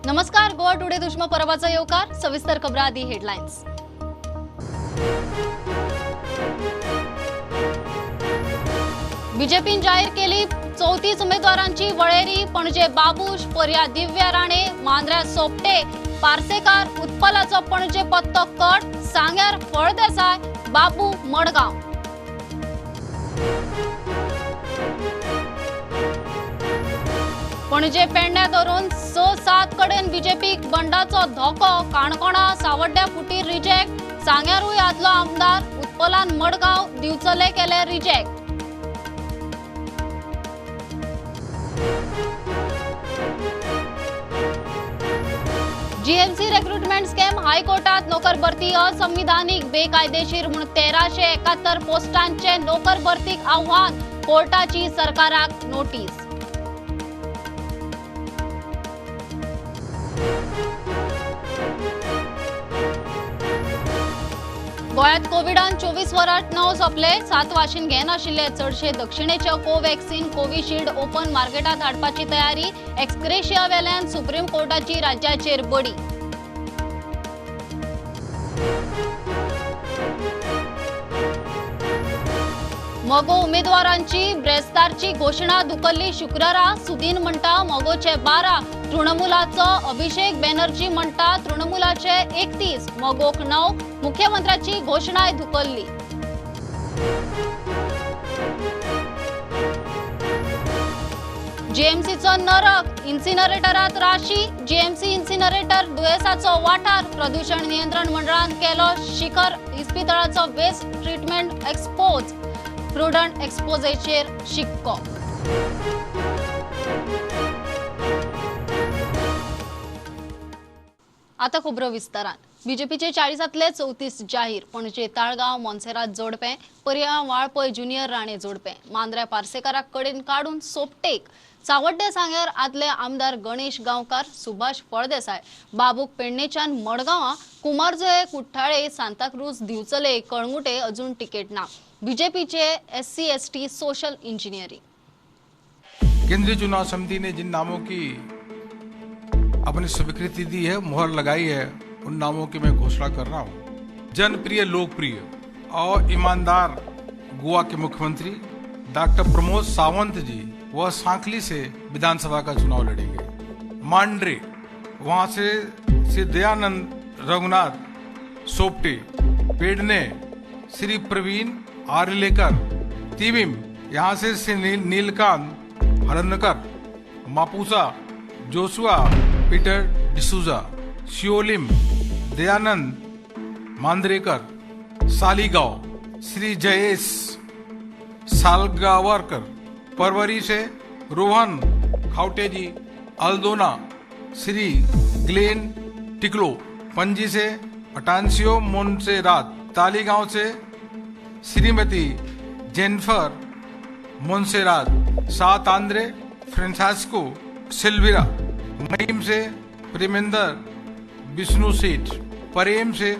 नमस्कार, गोवा टुडे दुश्मा परबाचो येवकार. सविस्तर खबरां आदी हेडलायन्स. बीजेपीन जाहीर केली 34 उमेदवारांची वळेरी. पणजे बाबूश, पर्या दिव्या राणे, मांद्र्या सोपटे, पार्सेकार, उत्पलाचो पणजे पत्तो कट, सांग्यार फळदेसाय, बाबू मडगांव. पणजे पेडण्या धरून 6-7 कडेन बीजेपीक बंडाचो धोको. काणकोणा सावड्ड्या फुटीर रिजेक्ट. सांग्यारूय आदलो आमदार उत्पलान मडगांव, दिवचले केले रिजेक्ट. जीएमसी रिक्रुटमेंट स्कॅम हायकोर्टात नोकर भरती असंविधानिक बेकायदेशीर म्हूण 1371 पोस्टांचे नोकर भरतीक आव्हान. कोर्टाची सरकाराक नोटीस. गोंयांत कोविडान 24 वरांत 9 सोंपले. 7 वाशीन घेनाशिल्ले. चडशे दक्षिणेचे कोव्हॅक्सिन, कोविशिल्ड ओपन मार्केटांत हाडपाची तयारी. एक्सग्रेशिया वेल्यान सुप्रीम कोर्टाची राज्याचेर बडी. मगो उमेदवारांची ब्रेस्तारची घोशणा धुकल्ली शुक्रारा. सुदीन म्हणटा मगोचे 12, तृणमूलाचो अभिषेक बॅनर्जी म्हणटा तृणमूलाचे 31, मगोक 9. मुख्यमंत्र्याची घोशणाय धुकल्ली. जीएमसीचो नरक, इन्सिनरेटरात राशी. जीएमसी इन्सिनरेटर दुयेंसाचो वाठार. प्रदूषण नियंत्रण मंडळान केलो शिखर इस्पितळाचो वेस्ट ट्रिटमेंट एक्सपोज. प्रुडंट एक्सपोजेचेर शिक्को. आता खबरो विस्तारान. बीजेपीचे 40तले 34 जाहीर. पणजे ताळगांव, मोन्सेरात जोडपें, पर्या वाळपय ज्युनियर राणे जोडपें, मांद्र्या पार्सेकाराक कडेन काडून सोपटेक, सावड्डे सांग्यार आदले आमदार गणेश गांवकार, सुभाष फळदेसाय, बाबूक पेडणेच्यान मडगांवां, कुमारजुळे, कुठ्ठाळे, सांताक्रूज, दिवचले, कळंगुटे अजून तिकेट ना. बीजेपीचे SC ST social engineering. केंद्रीय चुनाव समिति ने जिन नामों की अपनी स्वीकृति दी है, मुहर लगाई है, उन नामों की मैं घोषणा कर रहा हूं। जनप्रिय, लोकप्रिय और ईमानदार गोवा के मुख्यमंत्री डॉक्टर प्रमोद सावंत जी वह सांकली से विधानसभा का चुनाव लड़ेंगे। मांड्रे वहां से श्री दयानंद रघुनाथ सोपटे, पेडने श्री प्रवीण आर्लेकर, तिविम यहाँ से श्री नीलकांत हरनकर, मापुसा जोशुआ पीटर डिसूजा, शिओलिम दयानंद मांद्रेकर, सालीगांव श्री जयेश सालगावरकर, परवरी से रोहन खाउटे जी, अल्दोना श्री ग्लेन टिकलो, पणजी से अटांसियो मोन्सेरात, तालीगांव से श्रीमती जेनिफर मोन्सेरात, सात आंद्रे फ्रांसिस्को सिल्विरा, महीम से प्रेमेंद्र विष्णु सेठ, परेम से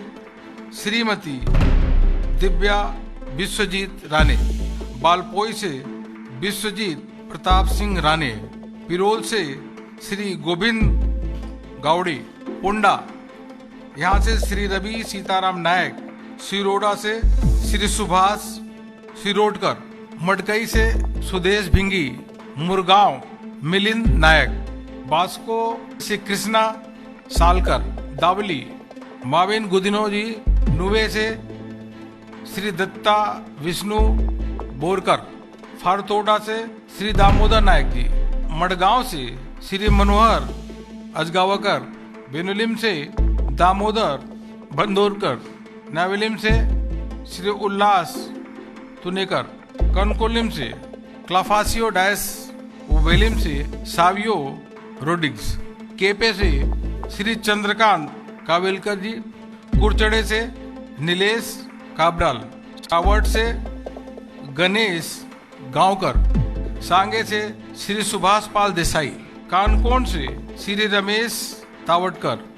श्रीमती दिव्या विश्वजीत राणे, बालपोई से विश्वजीत प्रताप सिंह राणे, पिरोल से श्री गोविंद गावड़े, पोंडा यहाँ से श्री रवि सीताराम नायक, सिरोडा से श्री सुभाष सिरोडकर, मडकई से सुदेश भिंगी, मुरगांव मिलिंद नायक, बास्को से कृष्णा सालकर, दावली माविन गुदिनो जी, नुवे से श्री दत्ता विष्णु बोरकर, फारतोडा से श्री दामोदर नायक जी, मडगांव से श्री मनोहर अजगावकर, बेनुलिम से दामोदर बंदोरकर, नावेलिम से श्री उल्लास तुनेकर, कनकोलिम से क्लाफासियो डायस, वेलिम से सावियो रोडिग्स, केपे से श्री चंद्रकांत कावेलकर जी, कुरचड़े से नीलेश काबराल, सावट से गणेश गांवकर, सांगे से श्री सुभाष पाल देसाई, कानकोन से श्री रमेश तावटकर।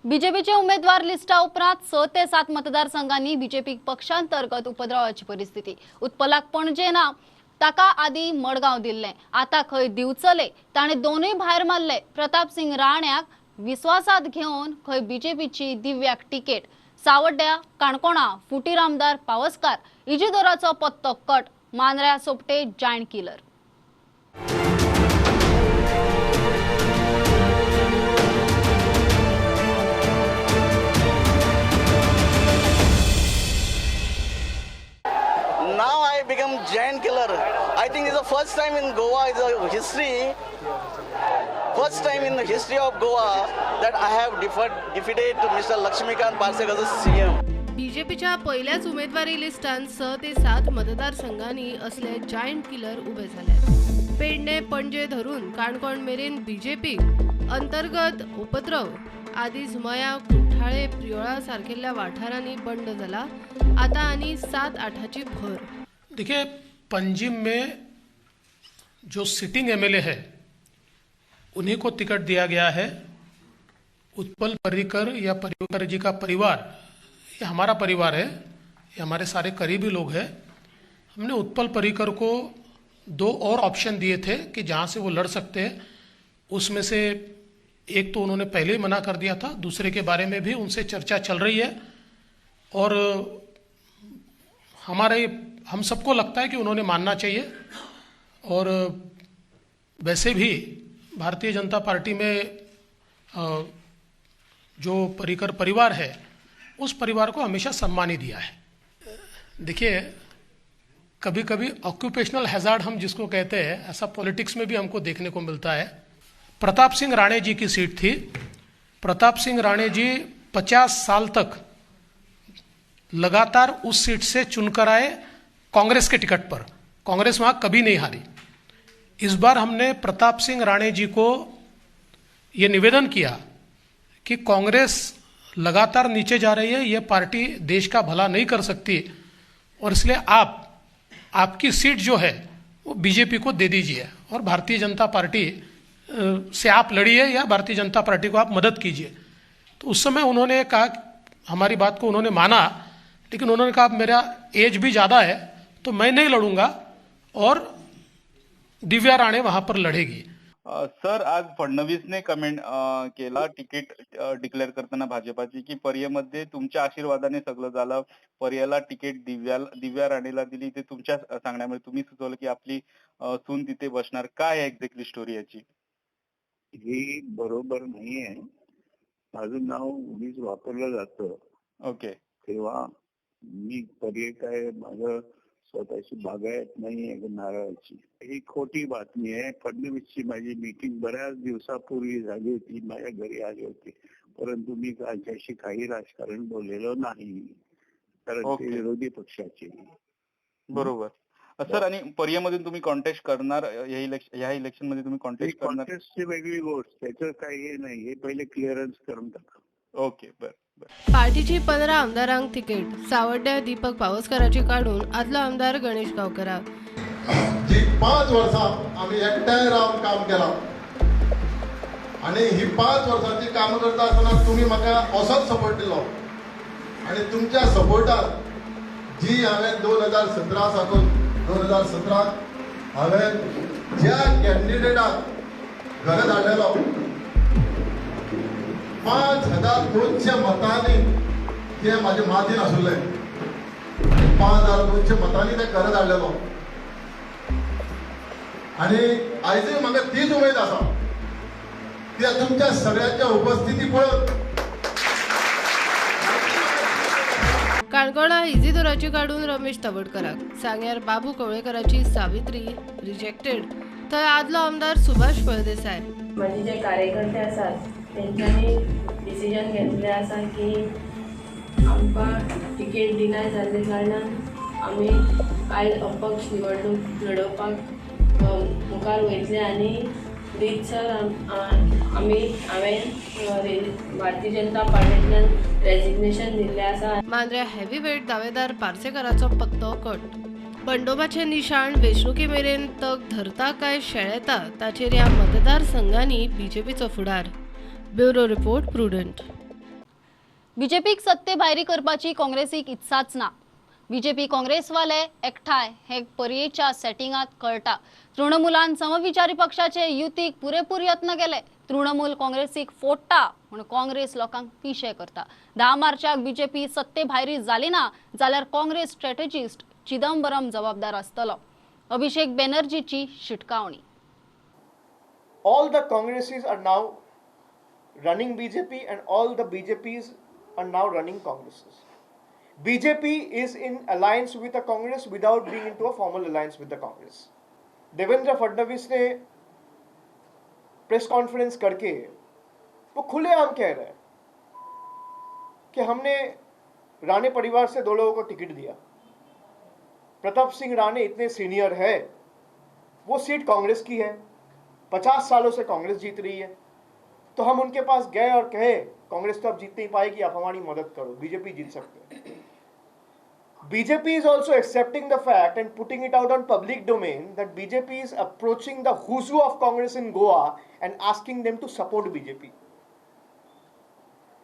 बीजेपीचे उमेदवार लिस्टा उपरांत 6 ते 7 मतदारसंघांनी बीजेपी पक्षांतर्गत उपद्रवाची परिस्थिती. उत्पलाक पणजे ना, ताका आदी मडगांव दिल्लें, आतां खंय दिवचले ताणें दोनूय भायर मारले. प्रताप सिंग राण्याक विस्वासात घेवन खंय बीजेपीची दिव्याक तिकेट. सावड्ड्या काणकोणा फुटीर आमदार पावसकार, इजिदोराचो पत्तो कट. मांद्र्या सोपटे giant killer. Now I become giant killer. I think it's the first time in Goa is a history. First time in the history of Goa that I have defeated Mr. Lakshmikant Parsekar as a CM. बीजेपीच्या पहिल्याच उमेदवारी लिस्टान 6 ते 7 मतदारसंघांनी असले giant killer उभे झाले. पेडणे पणजे धरून काणकोण मेरेन BJP अंतर्गत उपद्रव आदीच मया कुठ्ठाळे प्रियोळा सारकेल्या वाठारांनी बंड जाला. आता आनी 7-8ची भर. देखिए, पंजिम में जो सिटिंग एमएलए है उन्हीं को टिकट दिया गया है. उत्पल पर्रिकर या पर्रिकर जी का परिवार, ये हमारा परिवार है, ये हमारे सारे करीबी लोग हैं. हमने उत्पल पर्रिकर को 2 और ऑप्शन दिए थे कि जहाँ से वो लड़ सकते हैं. उसमें से एक तो उन्होंने पहले ही मना कर दिया था, दूसरे के बारे में भी उनसे चर्चा चल रही है और हमारे हम सबको लगता है कि उन्होंने मानना चाहिए. और वैसे भी भारतीय जनता पार्टी में जो पर्रिकर परिवार है उस परिवार को हमेशा सम्मान ही दिया है. देखिए, कभी कभी ऑक्यूपेशनल हैजार्ड हम जिसको कहते हैं, ऐसा पॉलिटिक्स में भी हमको देखने को मिलता है. प्रताप सिंह राणे जी की सीट थी. प्रताप सिंह राणे जी 50 साल तक लगातार उस सीट से चुनकर आए कांग्रेस के टिकट पर. कांग्रेस वहां कभी नहीं हारी. इस बार हमने प्रताप सिंह राणे जी को ये निवेदन किया कि कांग्रेस लगातार नीचे जा रही है, ये पार्टी देश का भला नहीं कर सकती और इसलिए आप आपकी सीट जो है वो बीजेपी को दे दीजिए और भारतीय जनता पार्टी से आप लड़िए या भारतीय जनता पार्टी को आप मदद कीजिए. तो उस समय उन्होंने कहा, हमारी बात को उन्होंने माना, लेकिन उन्होंने कहा मेरा एज भी ज़्यादा है तो मैं नहीं लड़ूंगा और दिव्या राणे वहाँ पर लड़ेगी. सर, आज फडणवीसने कमेंट केला तिकीट डिक्लेअर करताना भाजपाची की पर्यमध्ये तुमच्या आशीर्वादाने सगळं झालं, पर्याला तिकीट दिव्या राणेला दिली ते तुमच्या सांगण्यामुळे, तुम्ही सुचवलं की आपली सून तिथे बसणार. काय आहे एक्झॅक्टली स्टोरी याची? ही बरोबर नाही आहे. माझं नाव उगीच वापरलं जातं. ओके. तेव्हा मी पर्याय काय, माझं स्वतःची बागायत नाही आहे नारळाची. ही खोटी बातमी आहे. फडणवीसची माझी मीटिंग बऱ्याच दिवसापूर्वी झाली होती, माझ्या घरी आले होते, परंतु मी त्यांच्याशी काही राजकारण बोललेलो नाही, कारण ते विरोधी पक्षाचे. बरोबर सर. आणि पर्यामधून तुम्ही कॉन्टेस्ट करणार ह्या इलेक्शन मध्ये तुम्ही कॉन्टेस्ट करणार? कॉन्टेस्टची वेगळी गोष्ट, त्याचं काही हे नाही, हे पहिले क्लिअरन्स करून टाका. ओके, बरं. पार्टीची 15 आमदारांक तिकीट. सावड्ड्या दीपक पावसकाराची काडून आदलो आमदार गणेश गावकराक. जी 5 वर्सां आमी एकठांय रावन काम केलां आनी ही 5 वर्सांची कामां करता आसतना तुमी म्हाका असोच सपोर्ट दिलो आनी तुमच्या सपोर्टान जी हांवें 2017 साकून 2017 हांवें ज्या कॅन्डिडेटाक घरा धाडलेलो 5200 मतांनी ते म्हाजे मातीन आशिल्ले, 5200 मतांनी ते घरा धाडलेलो आनी आयजूय म्हाका तीच उमेद आसा. त्या तुमच्या सगळ्यांच्या उपस्थिती पळोवन काणकोणा इजिदोराची काडून रमेश तवडकराक, सांग्यार बाबू कवळेकराची सावित्री रिजेक्टेड, थंय आदलो आमदार सुभाष फळदेसाय. माझे जे कार्यकर्ते आसात तेंच्यांनी डिसिजन घेतलें आसा की आमकां तिकेट डिनाय जाल्ले कारणान आमी आयज अपक्ष निवडणूक लडोवपाक मुखार वयतले आनी रितसर आमी हांवें भारतीय जनता पार्टींतल्यान रेजिग्नेशन दिल्लें आसा. मांद्र्या हेवीवेट दावेदार पार्सेकराचो पत्तो कट. बंडोबाचें निशाण वेंचणुके मेरेन तग धरता काय शेळेता ताचेर ह्या मतदारसंघांनी बीजेपीचो फुडार. Bureau report, Prudent. बीजेपीक सत्ते भायरी करपाची काँग्रेसीक इत्साच ना. बीजेपी काँग्रेसवाले एकठांय हे पर्येच्या सेटिंगात कळटा. तृणमूलान समविचारी पक्षाचे युतीक पुरेपूर यत्न केले. तृणमूल काँग्रेसीक फोडटा म्हूण काँग्रेस लोकांक पिशे करता. 10 मार्चाक बीजेपी सत्ते भायरी जाली ना जाल्यार काँग्रेस स्ट्रॅटेजिस्ट चिदंबरम जबाबदार आसतलो. अभिषेक बॅनर्जीची शिटकावणी. All the Congresses are now running BJP and all the BJPs are now running Congresses. BJP is in alliance with the Congress without being into a formal alliance with the Congress. Devendra Fadnavis ने press conference करके वो खुलेआम कह रहे हैं कि हमने राणे परिवार से 2 लोगों को टिकट दिया. प्रताप सिंह राणे इतने सीनियर है, वो सीट कांग्रेस की है, 50 सालों से कांग्रेस जीत रही है, तो हम उनके पास गए और कहे कांग्रेस तो अब जीत नहीं पाएगी, आप हमारी मदद करो, बीजेपी जीत सकते हैं. BJP is also accepting the fact and putting it out on public domain that BJP is approaching the who's who of Congress in Goa and asking them to support BJP.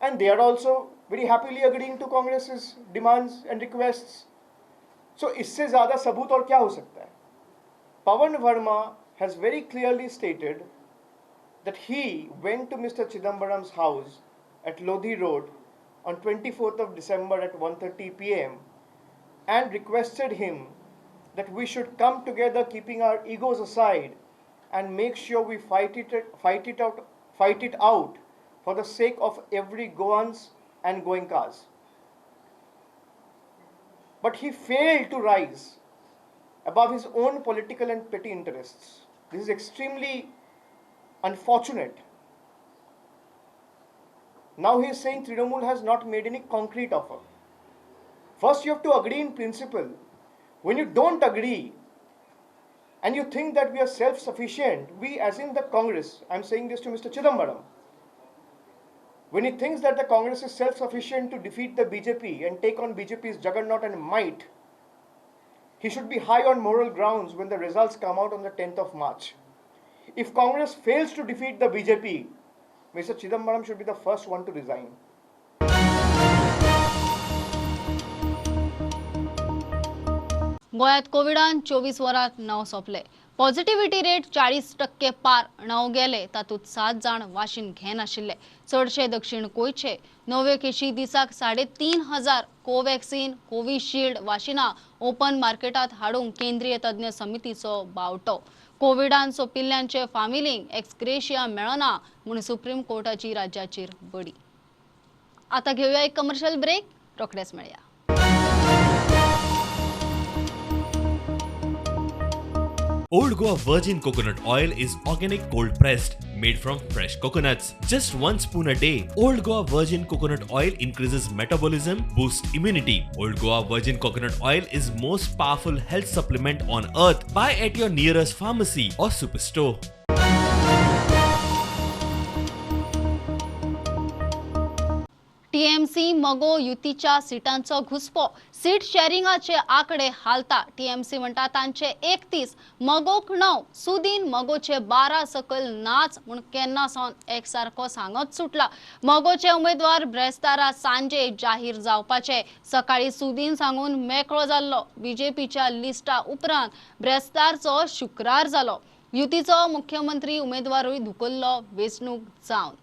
And they are also very happily agreeing to Congress's demands and requests. So इससे ज़्यादा सबूत और क्या हो सकता है? Pawan Verma has very clearly stated that he went to Mr. Chidambaram's house at Lodhi Road on 24th of December at 1:30 p.m. and requested him that we should come together, keeping our egos aside, and make sure we fight it out for the sake of every Goans and Goenkas. But he failed to rise above his own political and petty interests. This is extremely unfortunate. Now he is saying Trinamool has not made any concrete offer. First, you have to agree in principle. When you don't agree and you think that we are self-sufficient, we as in the Congress, I'm saying this to Mr. Chidambaram, when he thinks that the Congress is self-sufficient to defeat the BJP and take on BJP's juggernaut and might, he should be high on moral grounds when the results come out on the 10th of March. If Congress fails to defeat the BJP, Mr. Chidambaram should be the first one to resign. गोव्यात कोविडान 24 वरांत 9 सोंपले. Positivity rate 40% पार. 9 गेले, तातूंत 7 जाण वाशीन घेनाशिल्ले. चडशे दक्षिण गोंयचे. नव्यो केशी दिसाक 3,500. कोव्हॅक्सिन कोविशिल्ड वाशिनां ओपन मार्केटात हाडूंक केंद्रीय तज्ञ समितीचो बावटो. कोविडान सोंपिल्ल्यांचे फामिलींक एक्सग्रेशिया मेळना म्हूण सुप्रीम कोर्टाची राज्याचेर बडी. आतां घेवया एक कमर्शियल ब्रेक, रोखडेच मेळया. Old Goa Virgin Coconut Oil is organic cold pressed, made from fresh coconuts. Just 1 spoon a day. Old Goa Virgin Coconut Oil increases metabolism, boosts immunity. Old Goa Virgin Coconut Oil is most powerful health supplement on earth. Buy at your nearest pharmacy or superstore. TMC मगो युतीच्या सिटांचो घुसपो. Seat शेअरिंगाचे आकडे हालता. TMC म्हणटा तांचे 31, मगोक 9, सुदीन मगोचे 12 सकयल नाच म्हूण केन्ना सावन एकसारको सांगत सुटला. मगोचे उमेदवार ब्रेस्तारा सांजे जाहीर जावपाचे. सकाळी सुदीन सांगून मेकळो जाल्लो. बीजेपीच्या लिस्टा उपरांत ब्रेस्तारचो शुक्रार जालो. युतीचो मुख्यमंत्री उमेदवारूय धुकल्लो वेंचणूक जावन.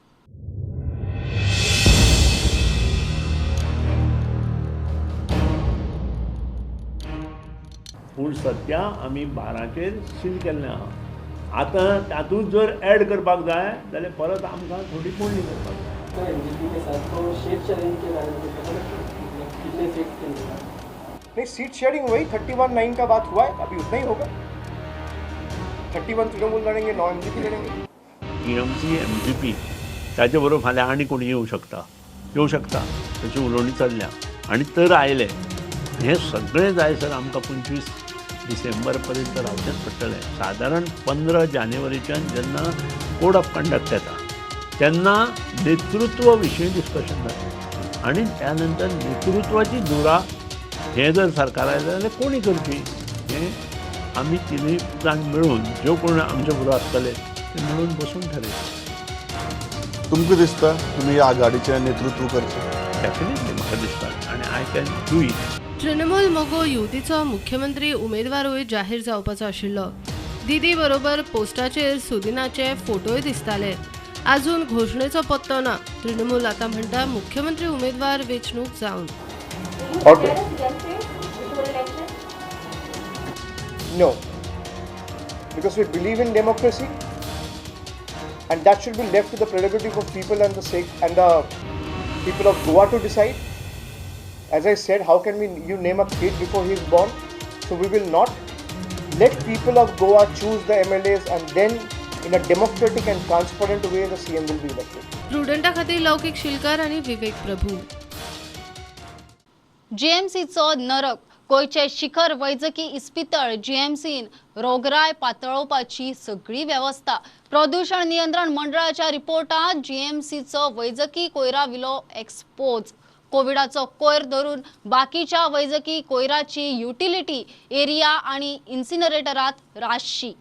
पूण सद्या आमी 12चेर सील केल्लें आहा. आतां तातूंत जर एड करपाक जाय जाल्यार परत आमकां थोडी फोडणी करपाक जाय. नहीं, सीट शेयरिंग वही 31-9 का बात हुआ है, अभी उतना ही होगा. 31 तृणमूल लढेंगे, 9 एमजीपी लढेंगे. टीएमसी एमजीपी ताचे बरोबर फाल्यां आनी कोणी येवं शकता तशी उलोवणी चल्ल्या आनी तर आयले. हें सगळें जायसर आमकां 25 डिसेंबर पर्यंत रावचेंच पडटलें. सादारण 15 जानेवारीच्यान जेन्ना कोड ऑफ कंडक्ट येता तेन्ना नेतृत्व विशीं डिस्कशन जाता आनी त्या नंतर नेतृत्वाची धुरा हें जर सरकार आयलें जाल्यार कोणी करची हें आमी तिनूय जाण मेळून ज्यो कोण आमचे बरोबर आसतले ते मेळून बसून ठरयता. तुमकां दिसता तुमी ह्या आघाडीचें नेतृत्व करचें? डेफिनेटली म्हाका दिसता आनी I can do it. Trinamool मगो युतीचो मुख्यमंत्री उमेदवारूय जाहीर जावपाचो आशिल्लो. दिदी बरोबर पोस्टाचेर सुदिनाचे फोटोय दिसताले. अजून घोशणेचो पत्तो ना. तृणमूल आता म्हणटा मुख्यमंत्री उमेदवार वेंचणूक जावन. No, because we believe in democracy and that should be left to the prerogative of people and the people of Goa to decide. As I said, how can you name a kid before he is born? So we will not let people of Goa choose the MLAs and then in a democratic and transparent way the CM will be elected. प्रुडंटा खातीर लौकिक शिलकार आणि विवेक प्रभू. जीएमसीचो नरक. गोंयचे शिखर वैजकी इस्पितळ जीएमसीन रोगराय पातळोवपाची सगळी वेवस्था. प्रदूषण नियंत्रण मंडळाच्या रिपोर्टात जीएमसीचो वैजकी कोयरा विलो एक्सपोज. कोविडाचो कोयर धरून बाकीच्या वैजकी कोयराची युटिलिटी एरिया आणि इन्सिनरेटरात राशी.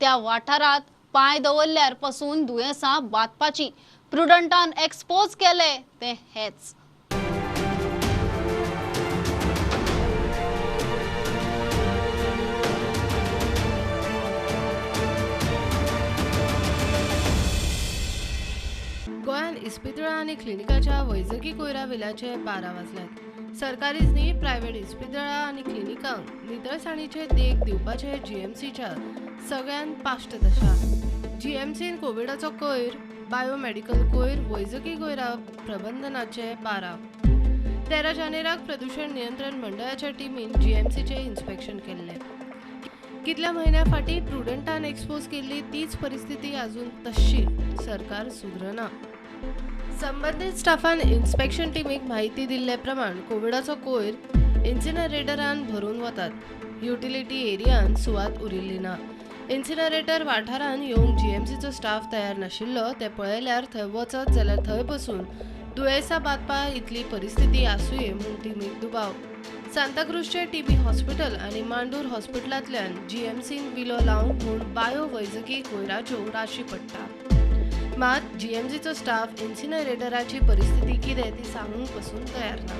त्या वाठारात पांय दवरल्यार पसून दुयेंसां बादपाची. प्रुडंटान एक्सपोज केले ते हेच. गोंयांत इस्पितळां आनी क्लिनिकाच्या वैजकी कोयरा विल्याचे 12 वाजल्यात. सरकारीच न्ही प्रायव्हेट इस्पितळां आनी क्लिनिकांक नितळसाणीचे देख दिवपाचे जीएमसीच्या सगळ्यांत पाश्ट दशा. जीएमसीन कोविडाचो कोयर, बायोमेडिकल कोयर, वैजकी कोयरा प्रबंधनाचे 12. 13 जानेराक प्रदूषण नियंत्रण मंडळाच्या टिमीन जीएमसीचे इन्स्पेक्शन केल्लें. कितल्या म्हयन्या फाटीं प्रुडंटान एक्सपोज केल्ली तीच परिस्थिती अजून तशी. सरकार सुधरना. संबंदीत स्टाफान इन्स्पेक्शन टिमीक म्हायती दिल्ले प्रमाण कोविडाचो कोयर इन्सिनरेटरान भरून वतात. युटिलिटी एरियान सुवात उरिल्ली ना. इन्सिनरेटर वाठारान येवंक जीएमसीचो स्टाफ तयार नाशिल्लो तें पळयल्यार थंय वचत जाल्यार थंय बसून दुयेंसां बादपा इतली परिस्थिती आसुये म्हूण टिमीक दुबाव. सांताक्रूजचे टीबी हॉस्पिटल आनी मांडूर हॉस्पिटलांतल्यान जीएमसीन विलो लावंक म्हूण बायो वैजकी कोयराच्यो राशी पडटा. मात जीएमसीचो स्टाफ इन्सिनरेटराची परिस्थिती कितें ती सांगूंक पसून तयार ना.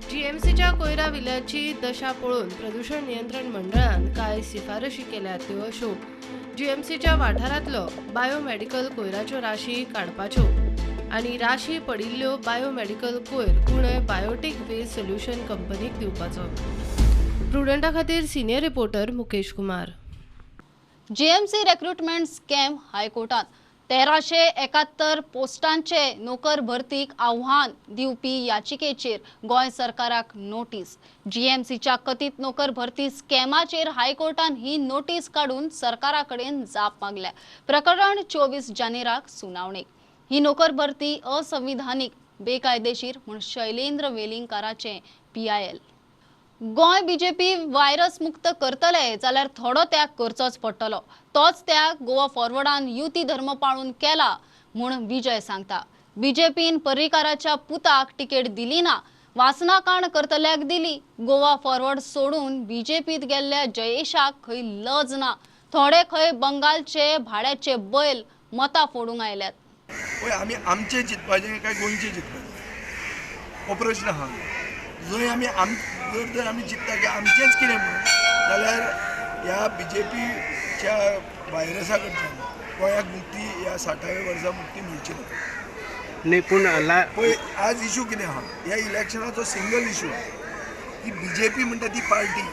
जीएमसीच्या कोयरा विल्याची दशा पळोवन प्रदूषण नियंत्रण मंडळान कांय शिफारशी केल्यात त्यो अश्यो. जीएमसीच्या वाठारांतलो बायोमेडिकल कोयराच्यो राशी काडपाच्यो आनी राशी पडिल्ल्यो बायोमेडिकल कोयर कुणय बायोटीक वेस्ट सोल्युशन कंपनीक दिवपाचो. प्रुडंटा खातीर senior reporter Mukesh Kumar. GMC recruitment scam हायकोर्टात 1371 पोस्टांचे नोकर भरतीक आव्हान दिवपी याचिकेचेर गोंय सरकाराक नोटीस. जीएमसीच्या कथित नोकर भरती स्कॅमाचेर हायकोर्टान ही नोटीस काडून सरकारा कडेन जाप मागल्या. प्रकरण 24 जानेराक सुनावणेक. ही नोकर भरती असंविधानिक, बेकायदेशीर म्हूण Shailendra वेलिंगकाराचे PIL. Goa BJP virus मुक्त करतले जाल्यार थोडो त्याग करचोच पडटलो. तोच त्याग गोवा फॉरवर्डान युती धर्म पाळून केला म्हूण विजय सांगता. बीजेपीन पर्रीकाराच्या पुताक तिकेट दिली ना, वासनाकांड करतल्याक दिली. गोवा फॉरवर्ड सोडून बीजेपीत गेल्ल्या जयेशाक खंय लज ना. थोडे खंय बंगालचे भाड्याचे बैल मतां फोडूंक आयल्यात. पळय आमी आमचें चिंतपाचें काय गोंयचें चिंतपाचें हो प्रश्न आहा. जंय आमी जर आमी चिंतता की आमचेंच कितें म्हणून जाल्यार ह्या बीजेपीच्या व्हायरसा कडच्यान गोंयाक मुक्ती ह्या 60व्या वर्सा मुक्ती मेळची ना. न्ही पूण पळय आज इशू कितें आहा ह्या इलेक्शनाचो सिंगल इशू की बीजेपी म्हणटा ती पार्टी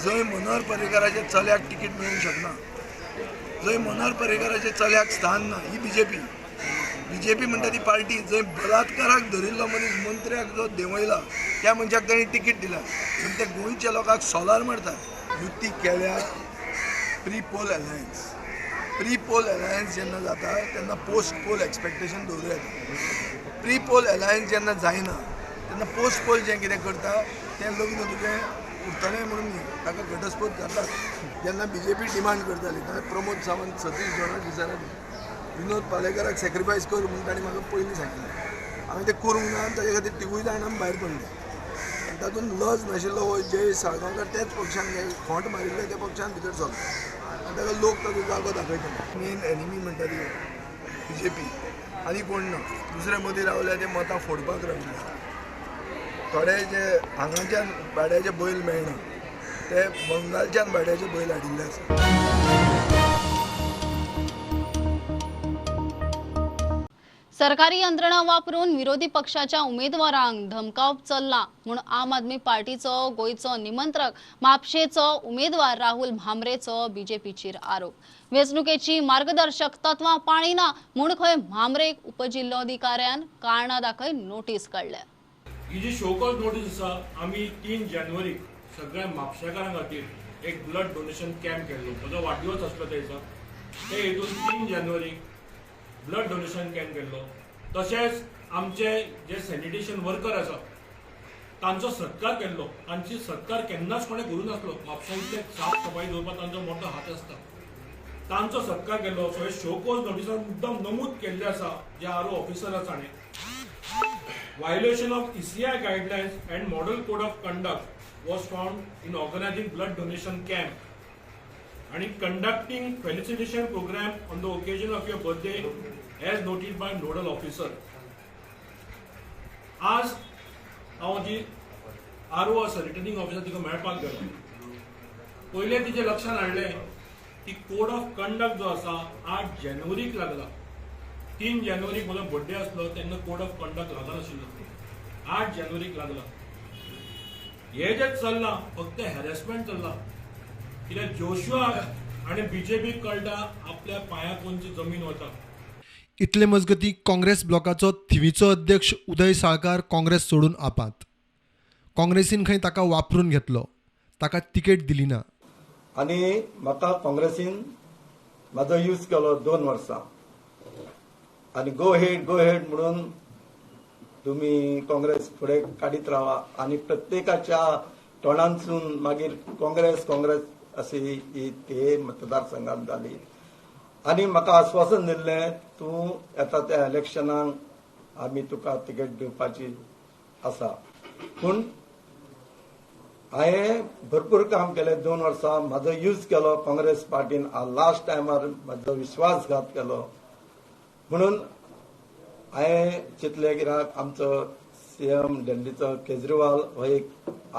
जंय मनोहर पर्रीकाराच्या चल्याक तिकीट मेळूंक शकना, जंय मनोहर पर्रीकाराच्या चल्याक स्थान ना, ही बीजेपी. बीजेपी म्हणटा ती पार्टी जंय बलात्काराक धरिल्लो मनीस मंत्र्याक जो देंवयला त्या मनशाक तांणी तिकीट दिला पूण ते गोंयच्या लोकांक सोलार मारतात. युती केल्या pre poll alliance. Pre poll alliance जेन्ना जाता तेन्ना पोस्ट पोल एक्सपेक्टेशन दवरूं येता. प्री पोल अलायन्स जेन्ना जायना तेन्ना पोस्ट पोल जें कितें करता तें लग्न तुजें उरतलें म्हणून न्ही, ताका घटस्फोट घालतात. जेन्ना बीजेपी डिमांड करताली तेन्ना प्रमोद सावंत, सतीश जोनाक विचारले, विनोद पालेकराक सॅक्रिफायस कर म्हणून तांणी म्हाका पयलीं सांगिल्लें. हांवें तें करूंक ना आनी ताजे खातीर तिगूय जाण आमी भायर पडले. आनी तातूंत लज नाशिल्लो हो जयेश साळगांवकार त्याच पक्षान खोंट मारिल्ले त्या पक्षान भितर सरलो आनी ताका लोक ताचो जागो दाखयतले. मेन एनिमी म्हणटा ती बीजेपी आनी कोण ना. दुसरे मदीं रावल्या ते मतां फोडपाक रावले. थोडे जे हांगाच्यान भाड्याचे बैल मेळना ते बंगालच्यान भाड्याचे बैल हाडिल्ले आसा. सरकारी यंत्रणा वापरून विरोधी पक्षाच्या उमेदवारांक धमकावप चल्ला म्हूण आम आदमी पार्टीचो गोंयचो निमंत्रक म्हापशेचो उमेदवार राहुल भामरेचो बीजेपीचेर आरोप. वेंचणुकेची मार्गदर्शक तत्वां पाळिना म्हूण खंय भामरेक उपजिल्लोधिकाऱ्यान कारणां दाखय नोटीस काडल्या. ही जी शोकॉज नोटीस आसा, आमी 3 जानेवारीक सगळ्या म्हापशेकारां खातीर एक ब्लड डोनेशन कॅम्प केल्लो. म्हजो वाडदिवस आसलो त्या दिसा, ते हितून 3 जानेवारीक ब्लड डोनेशन कॅम्प केल्लो. तशेंच आमचे जे सॅनिटेशन वर्कर आसा तांचो सत्कार केल्लो. तांची सत्कार केन्नाच कोणें करूं नासलो. म्हापशांतले साफ सफाई दवरपाक तांचो मोठो हात आसता, तांचो सत्कार केल्लो. सो हे शोकॉज नोटिसान मुद्दम नमूद केल्ले आसा जे आर ओ ऑफिसर आसा ताणें violation of ECI guidelines and model code of conduct was found in organising blood donation camp and conducting felicitation program on the occasion of your birthday as noted by nodal officer. आज हांव जी R O आसा returning officer तिका मेळपाक गेलो. पयलें तिचे लक्षांत हाडलें की कोड ऑफ कंडक्ट जो आसा 8 जानेवारीक लागला. 3 जानेवारीक म्हजो बर्थडे आसलो तेन्ना कोड ऑफ कंडक्ट लागनाशिल्लो, 8 जानेवारीक लागला. हे जें चल्लां फक्त हॅरेसमेंट चल्लां. कित्याक जोशुआ आनी बीजेपी कळटा आपल्या पांया कोणची जमीन वता. इतले मजगती काँग्रेस ब्लॉकाचो थिवीचो अध्यक्ष उदय साळकार काँग्रेस सोडून आपात. काँग्रेसीन खंय ताका वापरून घेतलो, ताका तिकेट दिली ना. आनी म्हाका काँग्रेसीन म्हाजो यूज केलो 2 वर्सां आनी गो हेड गो हेड म्हणून तुमी काँग्रेस फुडें काडीत रावा आनी प्रत्येकाच्या तोंडांतसून मागीर काँग्रेस काँग्रेस अशी ही ते मतदारसंघात जाली. आनी म्हाका आश्वासन दिल्लें तूं येता त्या इलेक्शनाक आमी तुका तिकेट दिवपाची आसा. पूण हांवें भरपूर काम केलें 2 वर्सां, म्हाजो यूज केलो काँग्रेस पार्टीन, लास्ट टायमार म्हाजो विश्वासघात केलो. म्हणून हांवें चिंतलें कित्याक आमचो सीएम दिल्लीचो केजरीवाल हो एक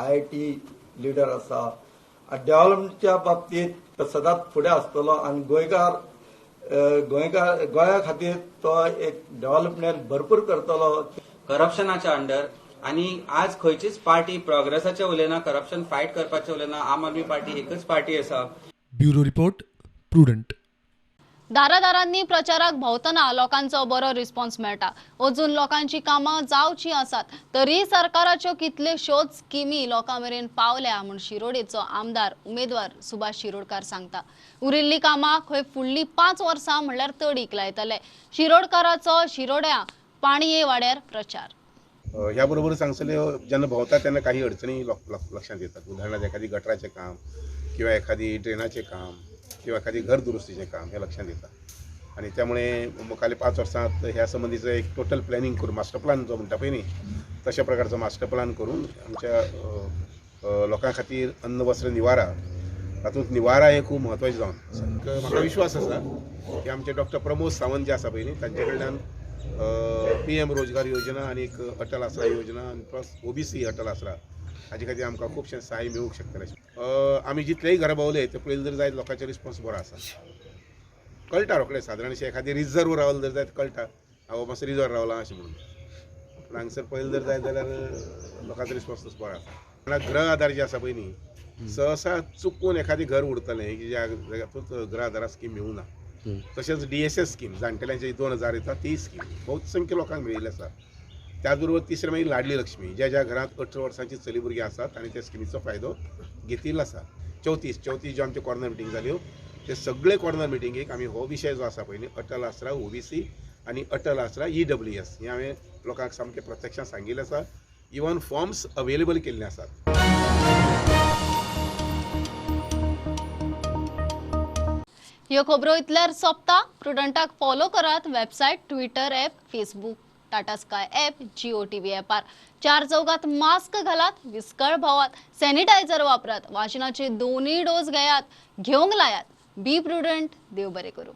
IIT leader आसा, डेव्हलपमेंटच्या बाबतींत सदांच फुडें आसतलो आनी गोंयकार गोंयकार गोंया खातीर तो एक डेव्हलपमेंट भरपूर करतलो. करप्शनाच्या अंडर आनी आज खंयचीच पार्टी प्रोग्रेसाचे उलयना, करप्शन फायट करपाचे उलयना. आम आदमी पार्टी एकच पार्टी आसा. Bureau report, Prudent. दारादारांनी प्रचाराक भोंवतना लोकांचो बरो रिस्पॉन्स मेळटा. अजून लोकांची कामां जावची आसात तरी सरकाराच्यो कितल्योश्योच स्किमी लोकां मेरेन पावल्या म्हूण शिरोडेचो आमदार उमेदवार सुभाष शिरोडकार सांगता. उरिल्ली कामां खंय फुडली 5 वर्सां म्हणल्यार तडीक लायतले. शिरोडकाराचो शिरोड्या पाणये वाड्यार प्रचार. ह्या बरोबर हांगसरले जेन्ना भोंवता तेन्ना काही अडचणी लक्षांत येतात. उदाहरणार्थ एखादी गटराचें काम किंवा एखादी ड्रेनाचें काम किंवा एखादी घर दुरुस्तीचें काम हें लक्षांत येता आनी त्यामुळे मुखाल्ले 5 वर्सांत ह्या संबंदीचो एक टोटल प्लॅनिंग करून मास्टर प्लान जो म्हणटा पळय न्ही तशा प्रकारचो मास्टर प्लान करून आमच्या लोकां खातीर अन्न वस्त्र निवारा, तातूंत निवारा हें खूब म्हत्वाचें जावन आसा. म्हाका विश्वास आसा की आमचे डॉक्टर प्रमोद सावंत जे आसा पळय न्ही तांचे कडल्यान PM रोजगार योजना आनी एक अटल आसरा योजना आनी प्लस OBC Atal आसरा हाजे खातीर आमकां खुबशें सहाय्य मेळूंक शकतलें. आमी जितलेय घरां भोंवले ते पळयलें जर जायत लोकांचे रिस्पॉन्स बरो आसा, कळटा रोखडें. सादारणशें एखादें रिजर्व रावलें जर जायत कळटा हांव मातसो रिजर्व रावला अशें म्हणून. पूण हांगसर पळयलें जर जायत जाल्यार लोकांचो रिस्पॉन्स तसो बरो आसा. म्हणल्यार गृह आधार जे आसा पळय न्ही सहसा चुकून एखादें घर उरतलें की ज्या तातूंत गृह आधारा स्कीम मेळूं ना. तशेंच DSS scheme जाणटेल्यांचे 2000 येता ती स्कीम बहुसंख्य लोकांक मेळिल्ली आसा. त्याच बरोबर तिसरें मागीर लाडली लक्ष्मी, ज्या ज्या घरांत 18 वर्सांची चली भुरगीं आसात आनी त्या स्किमीचो फायदो घेतिल्लो आसा. 34 ज्यो आमच्यो कॉर्नर मिटींग जाल्यो ते सगळे कॉर्नर मिटिंगेक आमी हो विशय जो आसा पळय न्ही अटल आसरा OBC आनी अटल आसरा EWS हें हांवें लोकांक सामकें प्रत्यक्षान सांगिल्लें आसा. इवन फॉर्म्स अवेलेबल केल्ले आसात. ह्यो खबरो इतल्यार सोंपता. प्रुडंटाक फॉलो करात website, Twitter app, Facebook, Tata Sky app, Jio TV ॲपार. 4 चौगात मास्क घालात, विस्कळ भोवात, सॅनिटायझर वापरात, वाशिनाचे 2 डोस घेयात, घेवंक लायात. बी प्रुडंट. देव बरें करूं.